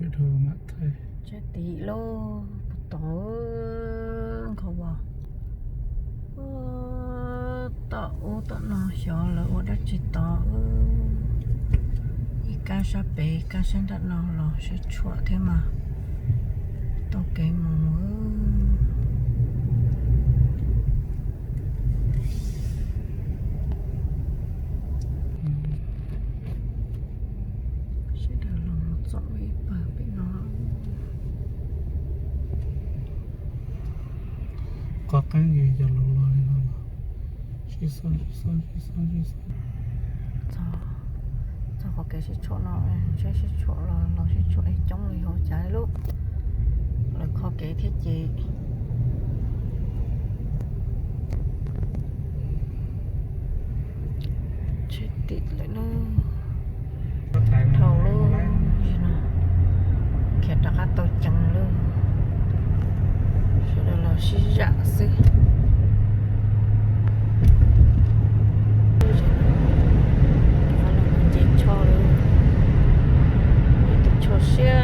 Tshaib tim lauj, puag tod nkhaus vas. Tom ub tom no xyov lawv ua dab tsi tod. Ib kab sab pem kab sab nram no los sib tshuam thiab mas tau kev mus. Sawv daws los mus txog ib pawg pem no. Qhov qeeb ces cov laus los li no los sib xauj sib xauj sib xauj sib xauj. Txog qhov kev sib tshuam no, sib sib tshuam los los sib tshuam es coob li hauv cas li lauj. Lawv kho kev thiab ces tshaib tim lawm na. Dhau lawm no, khiav rov qab tau ceev lawm. Sawv daws los sib zam xwb. Rov qab los mus nce choj lawm. Ib tug choj siab